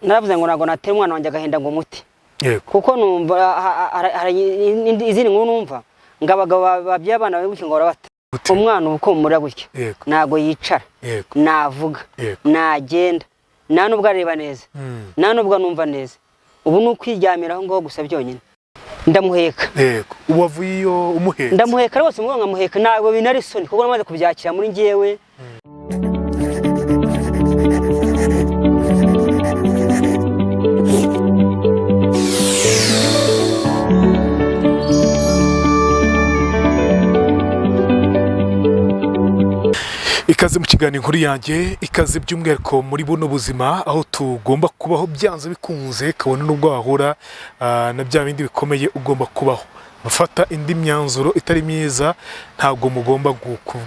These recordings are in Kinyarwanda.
Naravuze ngo ntabwo natera umwana wanjye agahinda ngo umuti. Yego. Kuko numva hari izindi nkuru, numva ngo abagabo babyaye abana bari gutya ngo barabata. Gute? Umwana uba ukomora gutya. Ntabwo yicara. Navuga. Nagenda, nta nubwo areba neza. Nta nubwo anumva neza. Ubu ni ukwiryamira aho ngaho gusa byonyine, ndamuheka. Yego, wavuye iyo umuhetse? Ndamuheka rwose, umugongo nkamuheka. Ntabwo binari isoni kuko namaze kubyakira muri njyewe. Ikaze mu kiganiro Inkuru Yanjye, ikaze by'umwihariko muri buno buzima aho tugomba kubaho byanze bikunze, kabone n'ubwo wahura na bya bindi bikomeye, ugomba kubaho. Gufata indi myanzuro itari myiza, ntabwo mugomba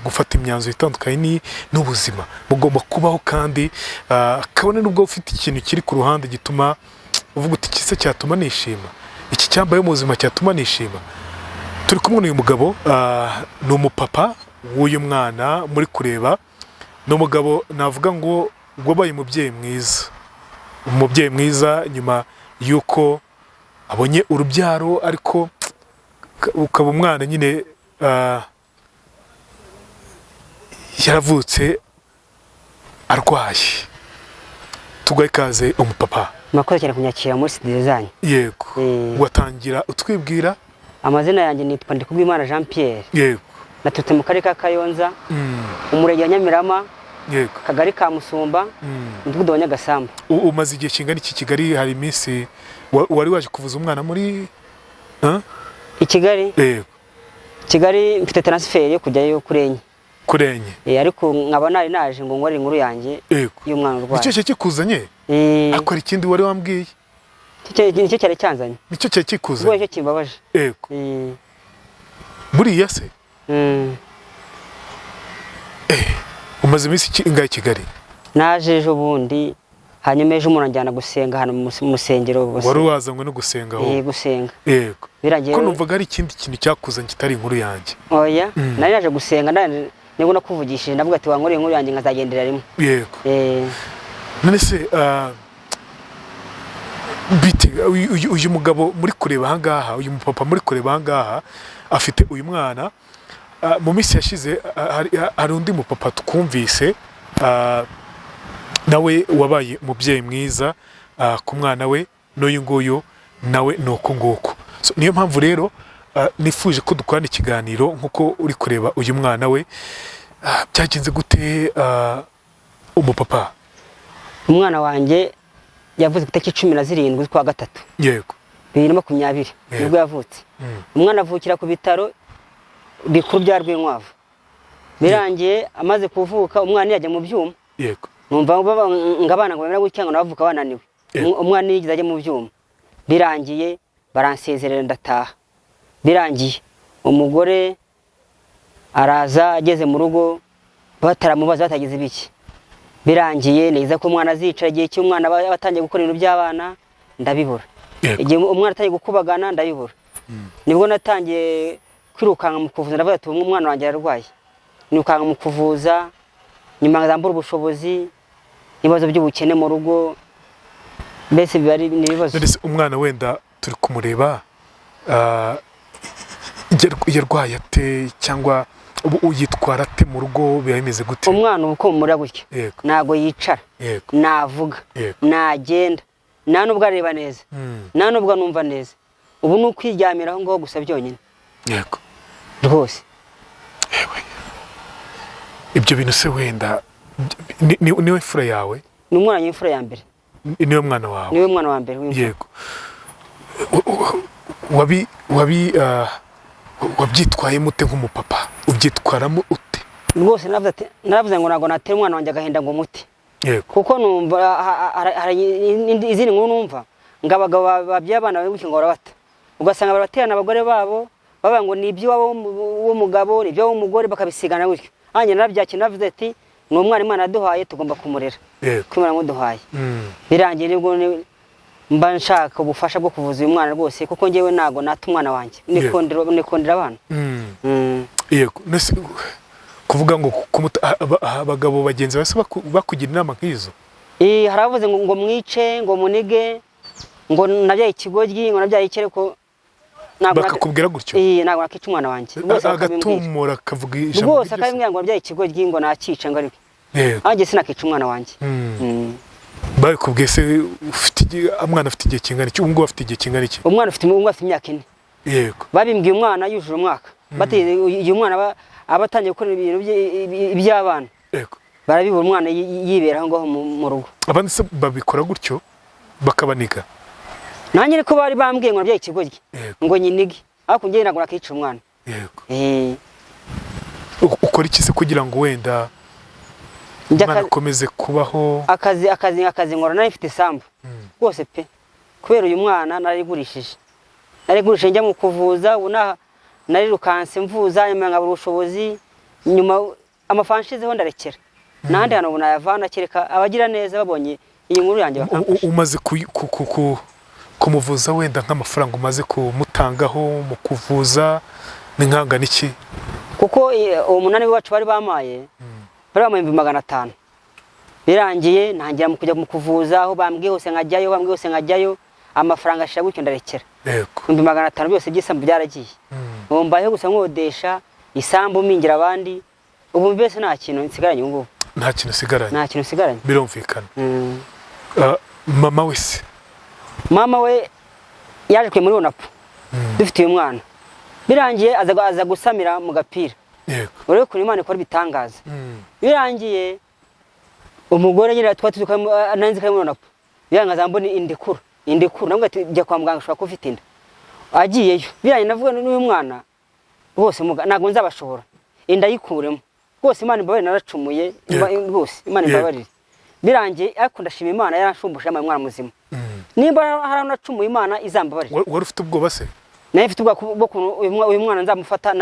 gufata imyanzuro itandukanye n'ubuzima. Mugomba kubaho kandi kabone n'ubwo ufite ikintu kiri ku ruhande gituma uvuga uti: "Iki se cyatuma nishima? Iki cyambaye mu buzima cyatuma nishima?" Turi kumwe n'uyu mugabo, ni umupapa w'uyu mwana muri kureba. Ni umugabo navuga ngo wabaye umubyeyi mwiza, umubyeyi mwiza nyuma y'uko abonye urubyaro, ariko ukaba umwana nyine yaravutse arwaye. Tugahe ikaze umupapa. Murakoze cyane kunyakira muri studio zanyu. Yego. Watangira utwibwira? Amazina yanjye nitwa Ndikubwimana Jean Pierre. Naturutse mu karere ka Kayonza, umurenge wa Nyamirama, akagari ka Musumba, umudugudu wa Nyagasambu. Umaze igihe kingana iki Kigali? Hari iminsi wari waje kuvuza umwana muri, huh? I Kigali? Yego. Kigali mfite transfer yo kujyayo kuri 4. Kuri 4? Ariko nkaba nari naje ngo nkorere inkuru yanjye y'umwana urwaye. Nicyo cyari kikuzanye? Eh. Akora ikindi wari wambwiye? Nicyo cyari cyanzanye. Nicyo cyari Ubwo kikuzanye? nicyo kimbabaje. Buriya se umaze iminsi ingahe i Kigali? Naje ejo bundi, hanyuma ejo umuntu anjyana gusenga ahantu mu rusengero. Wari wazanywe no gusenga aho? Gusenga. Birangiye. Ko numvaga hari ikindi kintu cyakuzanye kitari Inkuru Yanjye. Oya, nari naje gusenga, nibwo nakuvugishije, ndavuga ati: "Wankoreye inkuru yanjye nkazagendera rimwe." None se bite uyu mugabo muri kureba ahangaha, uyu mupapa muri kureba ahangaha afite uyu mwana? Mu minsi yashize hari undi mupapa twumvise, nawe wabaye umubyeyi mwiza ku mwana we, n'uyu nguyu nawe ni uku nguku. So, niyo mpamvu rero nifuje ko dukorana ikiganiro nk'uko uri kureba uyu mwana we. Byagenze gute, umupapa? Umwana wanjye yavutse ku itariki 17 z'ukwa gatatu 2020. Nibwo yavutse. Umwana avukira ku bitaro bikuru bya Rwinkwavu. Birangiye amaze kuvuka, umwana yajya mu byuma. Numva ngo abana ngo bamera gutya, ngo nabavuka bananiwe. Umwana yigeze ajya mu byuma, birangiye baransezerera, ndataha. Birangiye umugore araza, ageze mu rugo bataramubaza, batagize ibiki. Birangiye neza ko umwana azicara, igihe cy'umwana aba atangiye gukora ibintu by'abana, ndabibura. Igihe umwana atangiye gukubagana, ndabibura. Nibwo natangiye kwirukanka mu kuvuza. Ndavuga ati: "Ubu umwana wanjye ararwaye." Nirukanka mu kuvuza, nyuma nkazambura ubushobozi n'ibibazo by'ubukene mu rugo, mbese biba ari ni ibibazo. None se umwana wenda turi kumureba, yarwaye ate, cyangwa ubu yitwara ate mu rugo? Biba bimeze gute? Umwana uba ukomora gutya. Ntabwo yicara. Navuga. Nagenda, nta nubwo areba neza. Nta nubwo anumva neza. Ubu ni ukwiryamira aho ngaho gusa byonyine. Rwose. Ewe. Ibyo bintu se wenda niwe mfura yawe? Ni umwana w'imfura ya mbere. Niwe mwana wawe? Niwe mwana wa mbere w'imfura. Yego. Wabi wabyitwayemo ute nk'umupapa? Ubyitwaramo ute? Rwose naravuze ngo ntabwo natera umwana wanjye agahinda ngo umuti. Kuko numva hari izindi nkuru, numva ngo abagabo babyaye abana bari gutya ngo barabata, ugasanga baraterana abagore babo, bavuga ngo ni iby'iwabo w'umugabo, ni iby'iwabo w'umugore, bakabisigana gutyo. Nanjye narabyakira, naravuze ati: "Ni umwana Imana yaduhaye, tugomba kumurera kuko Imana yamuduhaye." Birangiye nibwo mba nshaka ubufasha bwo kuvuza uyu mwana rwose, kuko njyewe ntabwo nata umwana wanjye. Nikundira abana. Yego. Nese kuvuga ngo abagabo bagenzi bawe se bakugira inama nk'izo? Hari abavuze ngo mwice, ngo munige, ngo nabyaye ikigoryi, ngo nabyaye iki, ariko ntabwo Bakakubwira gutyo? Ntabwo nakica umwana wanjye. Rwose bakabimbwira. Agatumura akavuga ijambo Rwose nk'iryo se? akabimbwira ngo nabyaye ikigoryi, ngo nakica, ngo ariko nanjye sinakica umwana wanjye. Babikubwiye se ufite umwana afite igihe kingana iki? Ubu ngubu afite igihe kingana iki? Umwana afite imyaka 4. Babimbwiye umwana yujuje umwaka. Batigeze igihe umwana aba atangiye gukora ibintu by'abana. Barabibura, umwana yibera aho ngaho mu rugo. Abandi se babikora gutyo bakabaniga? Nanjye niko bari bambwiye ngo nabyaye ikigoryi, ngo nyinige, ariko njye ntabwo nakica umwana. Ukora iki se kugira ngo wenda Njya umwana akomeze kubaho? Akazi nkora, nari mfite isambu rwose pe, kubera uyu mwana narigurishije njya mu kuvuza. Ubu narirukanse mvuza, nyuma nkabura ubushobozi, nyuma amafaranga nshizeho ndarekera. N'ahandi hantu ubu nayavana kereka abagira neza babonye iyi nkuru yanjye bakamfasha. Umaze kumuvuza, wenda nk'amafaranga umaze kumutangaho mu kuvuza ni nkangana iki? Kuko uwo munani wacu bari bamaye 500,000. Birangiye ntangira mu kujya mu kuvuza, aho bambwiye hose nkajyayo, bambwiye hose nkajyayo, amafaranga ashira gutyo ndarekera. 500,000 byose by'isambu byaragiye. Ubu mbayeho gusa nkodesha isambu mingira abandi, ubu mbese nta kintu nsigaranye ubu ngubu. Nta kintu usigaranye? Nta kintu nsigaranye. Birumvikana. Mama we se? Mama we yaje kujya muri ONAPO dufite uyu mwana, birangiye aza gusamira mu gapira. Urebe ukuntu Imana ikora ibitangaza. Birangiye umugore nyine twari tuzi ko nari nzi ko ari muri ONAPO, birangiye mbona indikura indikura, navuga ati jya kwa muganga ushobora kuba ufite inda. Agiyeyo birangiye navuga n'uyu mwana rwose ntabwo nzabashobora, inda yikuremo rwose, Imana imbabarire naracumuye, rwose Imana imbabarire. Birangiye ariko ndashima Imana yaranshumbushije yampaye umwana muzima. Nimba hari aho nacumuye Imana izambabarire. Wari ufite ubwoba se? Nari mfite ubwoba bw'ukuntu uyu mwana nzamufata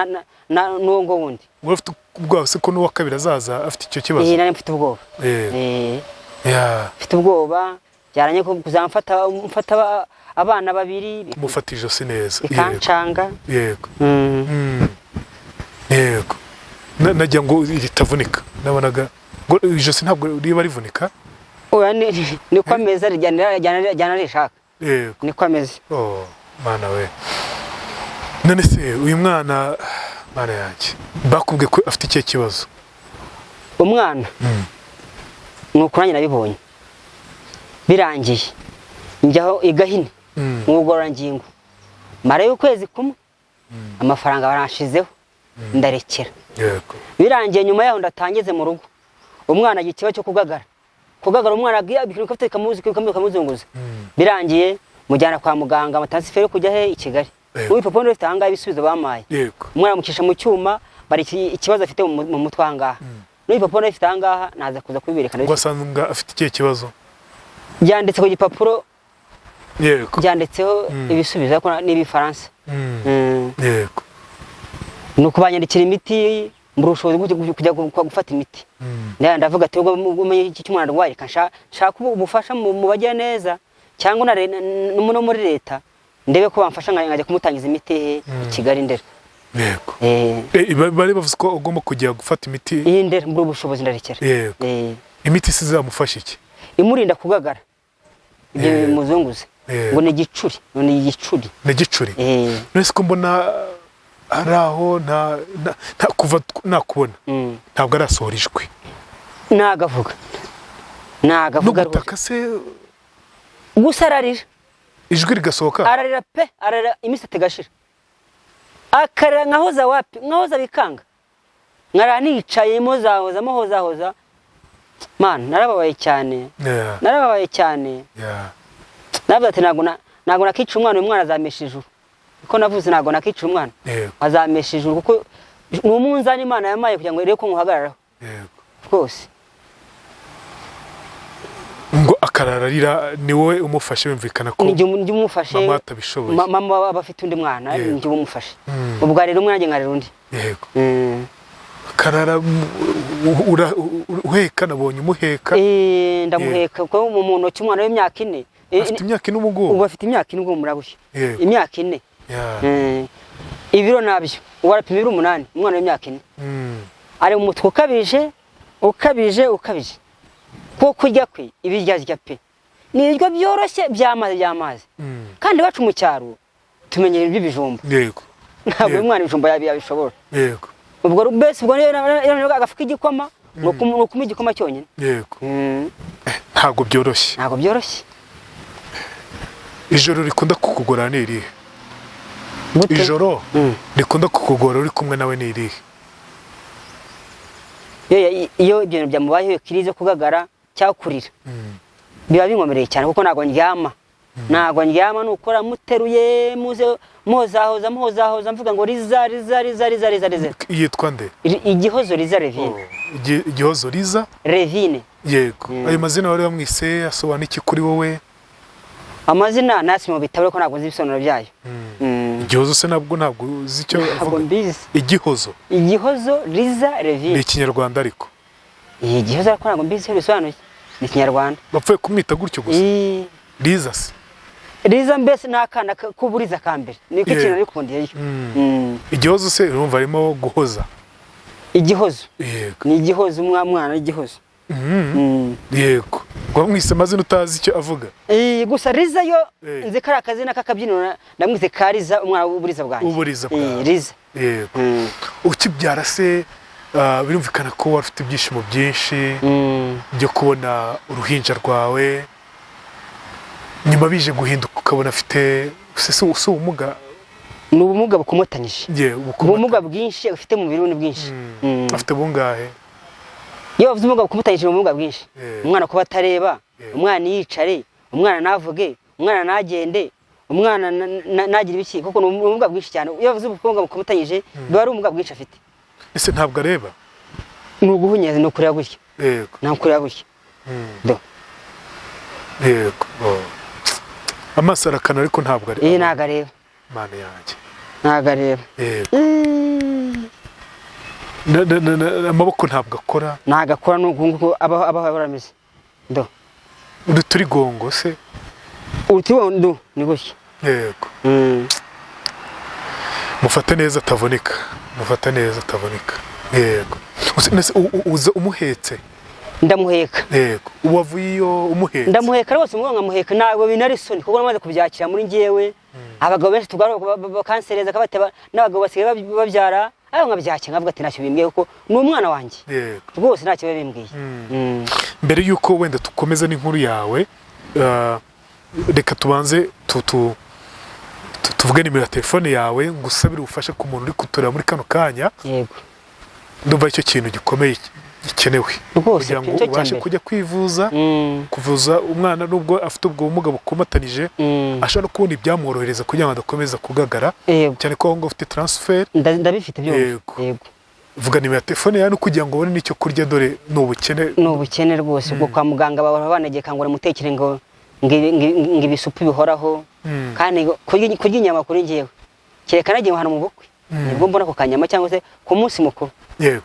n'uwo ngo wundi. Wari ufite ubwoba se ko n'uwa kabiri azaza afite icyo kibazo? Nari mfite ubwoba. Mfite ubwoba byaranye ko kuzamfata mfata abana babiri kumufata ijosi neza bikancanga. Yego. Yego. Nagira ngo ritavunika, nabonaga ngo ijosi ntabwo riba rivunika. Oya, niko ameze, rijyana rishaka. Niko ameze. Oh, mana we. None se uyu mwana, mana yanjye, bakubwiye ko afite ikihe kibazo? Umwana ni uko nanjye nabibonye birangiye njyaho i Gahini mu bugororangingo, marayo ukwezi kumwe, amafaranga baranshizeho ndarekera. Birangiye nyuma yaho ndatangize mu rugo, umwana agira ikibazo cyo kugagara. Kugagara umwana bikamuzunguza. Birangiye mujyana kwa muganga, amatransfer yo kujya he i Kigali. Uyu papa ufite ahangaha ibisubizo bamaye. Umwana amucisha mu cyuma, bari ikibazo afite mu mutwe ahangaha. N'uyu papa ufite ahangaha naza kuza kubiberekana. Wasanga afite ikihe kibazo? Byanditse ku gipapuro. Byanditseho ibisubizo ariko ni ibifaransa. Yego. Nuko banyandikira imiti, mbura ubushobozi bwo kujya gufata imiti. Ndavuga ati ubwo umenye iki cy'umwana arwaye, reka nshaka ubufasha mu bagira neza cyangwa no muri leta, ndebe ko bamfasha nkajya kumutangiza imiti i Kigali Ndera. Yego. Bari bavuze ko ugomba kujya gufata imiti. Iyi Ndera mbura ubushobozi ndarekera. Yego. Imiti se izamufasha iki? Imurinda kugagara. Ibyo bimuzunguza. Ngo ni igicuri, ngo ni igicuri. Ni igicuri. None se ko mbona ari aho nta kuva nakubona ntabwo arasohora ijwi. Nagavuga. Nagavuga rwose. Gutaka se gusa ararira. Ijwi rigasohoka? Ararira pe, ararira iminsi igashira. Akarira nkahoza wapi, nkahoza bikanga. Nkara nicaye mozahoza mohozahoza. Man, narababaye cyane. Narababaye cyane. Navuze ati ntabwo nakica umwana, uyu mwana azamesha ijuru. Kuko navuze ntabwo nakica umwana. Azamesha ijuru kuko ni umunzani Imana yamaye kugira ngo irebe ko nkuhagararaho. Rwose. Ngo akarararira ni wowe umufashe, bimvikana ko njye umufashe. Mama atabishoboye. Mama aba afite undi mwana, njye umufashe. Ubwo rero umwana nkarera undi. Yego. Karara uheka, nabonye umuheka. Ndamuheka kuko mu ntoki umwana w'imyaka 4. Afite imyaka 4 ubu ngubu. Ubu afite imyaka 4 ubwo murabushye. Imyaka 4. Ibiro nabyo warapima ibiro 8 umwana w'imyaka 4. Ari mu mutwe ukabije. Kuko kurya kwe ibiryo arya pe ni ibiryo byoroshye by'amazi by'amazi. Kandi iwacu mu cyaro tumenyera ibiryo ibijumba. Ntabwo uyu mwana ibijumba yabishobora. Ubwo mbese ubwo niyo agafu k'igikoma ni ukumuha igikoma cyonyine. Ntabwo byoroshye. Ntabwo byoroshye. Ijoro rikunda kukugora ni irihe? Gute? Ijoro rikunda kukugora uri kumwe nawe ni irihe? Iyo ibyo bintu byamubayeho, iyo crise yo kugagara cyangwa kurira, biba binkomereye cyane kuko ntabwo ndyama. Ntabwo ndyama, nukora muteruye muze muhozahoza muhozahoza mvuga ngo Riza, Riza, Riza, Riza, Riza, Riza. Yitwa nde? Igihozo Riza Revine. Igihozo Riza Revine. Yego. Ayo mazina wari wamwise asobanura iki kuri wowe? Amazina nasi mu bitabo, ariko ntabwo nzi ibisobanuro byayo. Igihozo se ntabwo uzi icyo Ntabwo avuga? mbizi. Igihozo. Igihozo Riza Ni Revine. Ikinyarwanda ariko. Iyi Gihozo, ariko ntabwo mbizi icyo bisobanuye, ni Ikinyarwanda. Bapfuye kumwita gutyo gusa? Riza se? Riza mbese ni akana k'uburiza ka mbere, niko ikintu nabikundiyeyo. Igihozo se urumva harimo guhoza. Igihozo. Yego. Ni igihozo, umwana w'igihozo. Yego, wamwise amazina utazi icyo avuga. Gusa Riza yo nzi ko ari akazina k'akabyiniro ndamwise ka Riza, umwana w'uburiza bwanjye. Uburiza bwawe. Riza. Yego. Ukibyara se, birumvikana ko wari ufite ibyishimo byinshi byo kubona uruhinja rwawe, nyuma bije guhinduka ukabona afite si ubumuga? Ni ubumuga bukomotanyije. Ye. Ubumuga bwinshi afite mu mubiri we ni bwinshi. Afite bungahe? Iyo bavuze ubumuga bukomotanyije, ni ubumuga bwinshi. Umwana kuba atareba, umwana yicare, umwana navuge, umwana nagende, umwana nagire ibiki, kuko ni ubumuga bwinshi cyane. Iyo bavuze ubumuga bukomotanyije, biba ari ubumuga bwinshi afite. Ese ntabwo areba? Ni uguhunyeza, ni ukureba gutya. Ni ukureba gutya. Do. Yego. Oh. Amaso arakana ariko ntabwo areba. Iyi ntabwo areba. Mana yanjye. Ntabwo areba. Yego. Amaboko ntabwo akora. Ntabwo akora, ni uku nguku abaho arameze. Do. Urutirigongo se? Urutirigongo do ni gutya. Yego. Mufate neza atavunika. Mufate neza atavunika. Yego. Nese uza umuhetse? Ndamuheka. Yego. Wavuye iyo umuhetse? Ndamuheka rwose, umugongo nkamuheka, ntabwo binari isoni kuko namaze kubyakira muri njyewe. Abagabo benshi tugaruka bakansereza kabateba, n'abagabo basigaye babyara, ariko nkabyakira nkavuga ati ntacyo bimbwiye kuko ni umwana wanjye. Rwose ntacyo biba bimbwiye. Mbere yuko wenda dukomeza n'inkuru yawe, reka tubanze tuvuge nimero ya telefone yawe, ngusabire ubufasha ku muntu uri kutureba muri kano kanya. Yego. Ndumva icyo kintu gikomeye gikenewe Rwose kugira ngo nicyo cya ubashe mbere. kujya kwivuza, kuvuza umwana nubwo afite ubwo bumuga bukomatanije, ashobora no kubona ibyamworohereza kugira ngo adakomeza kugagara, cyane ko aho ngaho ufite transfert. Ndabifite byose. Yego. Yego. Vuga nimero ya telefone yawe no kugira ngo ubone n'icyo kurya, dore ni ubukene. Ni ubukene rwose. Ubwo kwa muganga bahora banegeka ngo nimutekere ngo ngo ibisupu bihoraho. Kandi ngo kurya inyama kuri njyewe kereka nagiye ahantu mu bukwe, nibwo mbona ako kanyama, cyangwa se ku munsi mukuru,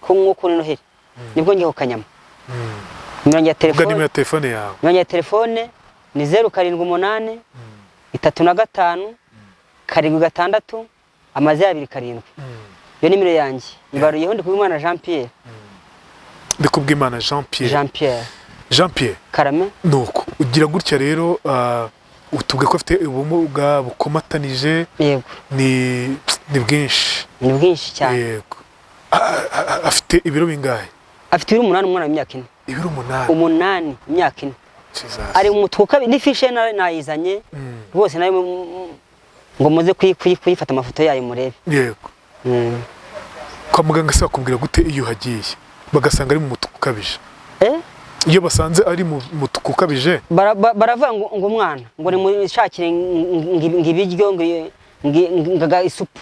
ku nko kuri Noheli nibwo njya ku kanyama. Nimero ya Vuga nimero telefone. ya telefone yawe. Nimero ya telefone ni 078 35 76 0 27. Iyo nimero yanjye ibaruyeho Ndikubwimana Jean Pierre. Ndikubwimana Jean Pierre. Jean Pierre. Jean Pierre. Karame. Nuko ugira gutya rero, utubwiye ko afite ubumuga bukomatanije. Yego. Ni bwinshi. Ni bwinshi cyane. Yego. Afite ibiro bingahe? Afite ibiro 8, umwana w'imyaka 4. Ibiro 8? 8, imyaka 4. Jesus. Ari mu mutuku kabiri n'ifishe nayizanye rwose nayo ngo muze kuyifata amafoto yayo murebe. Yego. Kwa muganga se bakubwira gute iyo uhagiye bagasanga ari mu mutuku ukabije? Eh? Iyo basanze ari mu mutuku ukabije? Baravuga ngo umwana ngo nimushakire ngo ibiryo ngo isupu,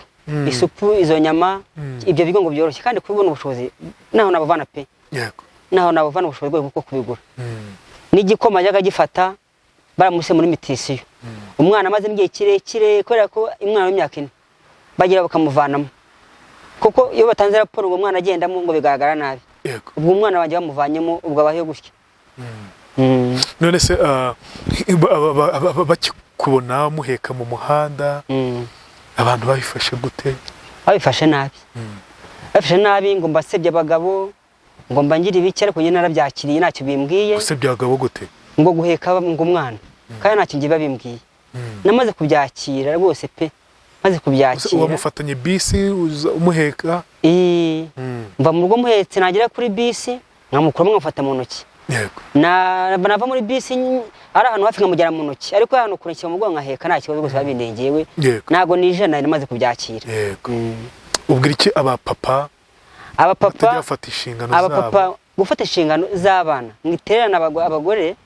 isupu, izo nyama, ibyo biryo ngo byoroshye, kandi kubibona ubushobozi naho nabavana pe. Naho nabavana ubushobozi bwo kubigura. N'igikoma yajyaga agifata baramuse muri mitisiyo, umwana amaze igihe kirekire, kubera ko umwana w'imyaka 4 bagira bakamuvanamo, kuko iyo batanze raporo ngo umwana agendamo ngo bigaragara nabi. Ubwo umwana wanjye bamuvanyemo, ubwo abayeho gutya. None se bakikubona muheka mu muhanda, abantu babifashe gute? Babifashe nabi. Babifashe nabi ngo mbasebye abagabo, Ngo mba ngira ibiki, ariko njye narabyakiriye, ntacyo bimbwiye. Ese byagabo gute? Ngo guheka ngo umwana, kandi ntacyo njye bimbwiye. Namaze kubyakira rwose pe, maze kubyakira. Wamufatanye bisi umuheka? Mva mu rugo muhetse, nagera kuri bisi nkamukuramo, nkamufata mu ntoki. Nava muri bisi ari ahantu hafi nkamujyana mu ntoki, ariko ahantu kure nshyira mu mugongo nkaheka, nta kibazo rwose babindengewe. Ntabwo nijana, namaze kubyakira. Ubwira iki abapapa Abapapa batajya bafata inshingano abapapa zabo? Gufata inshingano z'abana, mwitererane abagore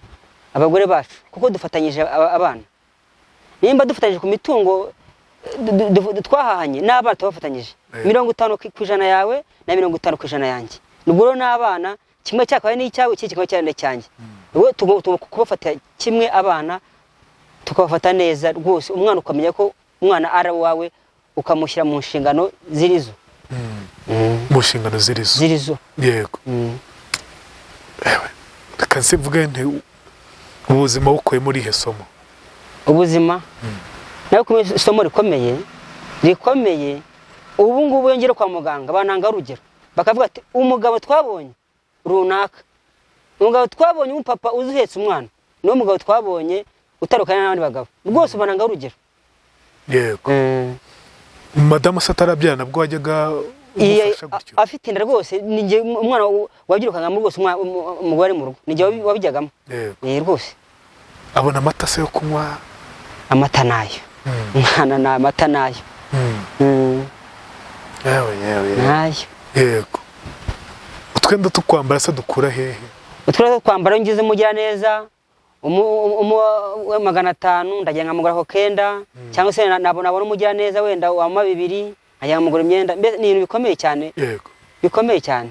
bacu, kuko dufatanyije abana. Nimba dufatanyije ku mitungo twahahanye n'abana, tubafatanyije. 50% yawe na 50% yanjye. Ubwo rero n'abana kimwe cyakabaye n'icyawe, ikindi kikaba cyari n'icyanjye. Ubwo tugomba kubafata kimwe abana, tukabafata neza rwose. Umwana ukamenya ko umwana ari uwawe, ukamushyira mu nshingano zirizo. Mu nshingano zirizo. Zirizo. Yego. Reka nse mvuge nti ubuzima bukuye muri ihe somo? Ubuzima nawe kumwe isomo rikomeye rikomeye. Ubu ngubu iyo ngera kwa muganga bananga urugero, bakavuga ati: "Umugabo twabonye runaka, umugabo twabonye umupapa uzi uhetse umwana, niwo mugabo twabonye utandukanye n'abandi bagabo." Rwose bananga urugero. Madamu se atarabyara nabwo wajyaga umufasha gutyo? Afite inda rwose, ni njye umwana wabyirukangamo rwose. Umugore ari mu rugo, ni njye wabijyagamo. Rwose. Abona amata se yo kunywa? Amata nayo, umwana ni amata nayo. Yewe yewe yewe. Nayo. Yego, utwenda tukwambara se dukura hehe? Utwenda two kwambara, iyo ngize umugiraneza 500, ndagenda nkamugura ako kenda, cyangwa se nabona umugiraneza wenda wampa 2, nkajya nkamugura imyenda. Mbese ni ibintu bikomeye cyane, bikomeye cyane.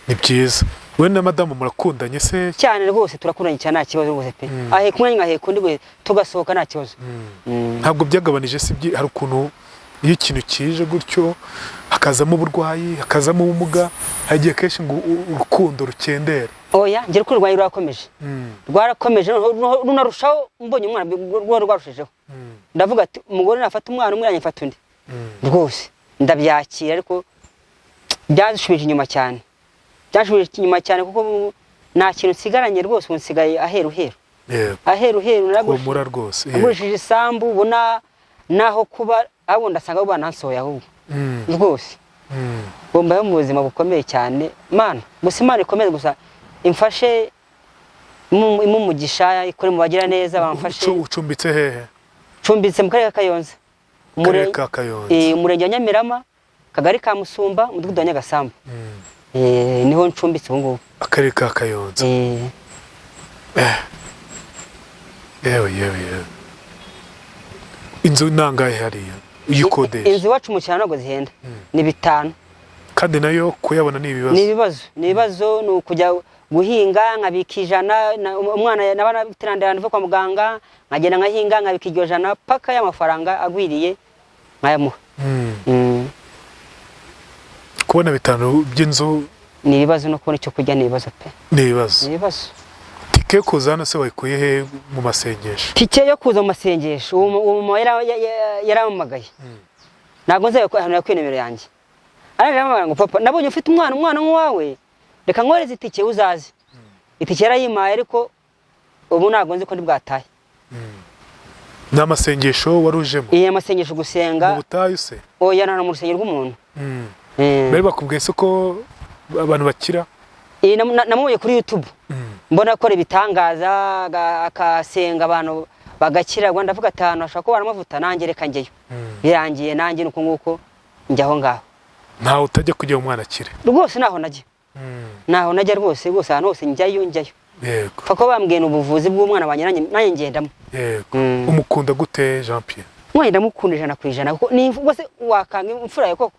Ni byiza. We na madamu murakundanye se? Cyane rwose, turakundanye cyane, nta kibazo rwose pe. Aheka umwanya, nkaheka undi, we tugasohoka nta kibazo. Ntabwo byagabanije se hari ukuntu iyo ikintu kije gutyo hakazamo uburwayi, hakazamo ubumuga, hari igihe kenshi ngo urukundo rukendera? Oya, njye urukundo rwanjye rwarakomeje. Rwarakomeje, noneho runarushaho mbonye umwana, rwo rwarushijeho. Ndavuga ati: "Umugore nafata umwana umwe, nanjye mfata undi." Rwose ndabyakira, ariko byanshubije inyuma cyane, byanshubije inyuma cyane, kuko ubu nta kintu nsigaranye rwose. Ubu nsigaye aheru heru. Aheru heru. Humura rwose, yego. Nagurishije isambu, ubona naho kuba, ahubwo ndasanga abo banansohoye ahubwo. Rwose ubu mbayeho mu buzima bukomeye cyane. Mana gusa, Imana ikomeze gusa imfashe, imu umugisha, ikore mu bagira neza bamfashe. Ucumbitse hehe? Ncumbitse mu karere ka Kayonza. Karere ka Kayonza. Umurenge wa Nyamirama, akagari ka Musumba, umudugudu wa Nyagasambu. Niho ncumbitse ubu ngubu. Akarere ka Kayonza. Yewe yewe yewe, inzu nangahe hariya uyikodesha? Inzu iwacu mu cyaro ntabwo zihenda, ni 5. Kandi nayo kuyabona ni ibibazo. Ni ibibazo, ni ibibazo. Ni ukujya guhinga nkabika 100, umwana naba nafite nva kwa muganga, nkagenda nkahinga, nkabika iryo jana paka y'amafaranga agwiriye nkayamuha. Kubona 5 by'inzu Ni ibibazo, no kubona icyo kurya ni ibibazo pe. Ni ibibazo. Ni ibibazo. Tike yo kuza hano se wayikuye he mu masengesho? Tike yo kuza mu masengesho, uwo mama yarampamagaye. Ntabwo nzi ahantu yakuye nimero yanjye. Arampamagara ngo: "Papa, nabonye ufite umwana nk'uwawe, reka nkohereze itike uzaze." Itike yarayimpaye, ariko ubu ntabwo nzi ko ndi bwatahe. Ni amasengesho wari ujemo? Iyi amasengesho, gusenga. Mu butayu se? Oya, nta mu rusengero rw'umuntu. Bari bakubwiye se ko abantu bakira? Namubonye kuri YouTube, mbona akora ibitangaza, akasenga abantu bagakira. Ubwo ndavuga ati: "Ahantu hashobora kuba amavuta, nanjye reka njyeyo." Birangiye nanjye nuko nguko njya aho ngaho. Ntawe utajya kugira umwana akire. Rwose ntaho najya, ntaho najya rwose rwose. Ahantu hose njyayo, njyayo. Pfa kuba bambwiye ni ubuvuzi bw'umwana wanjye, nanjye ngendamo. Umukunda gute Jean Pierre? Umwana ndamukunda 100%, kuko ni rwose wakanga imfura yawe koko.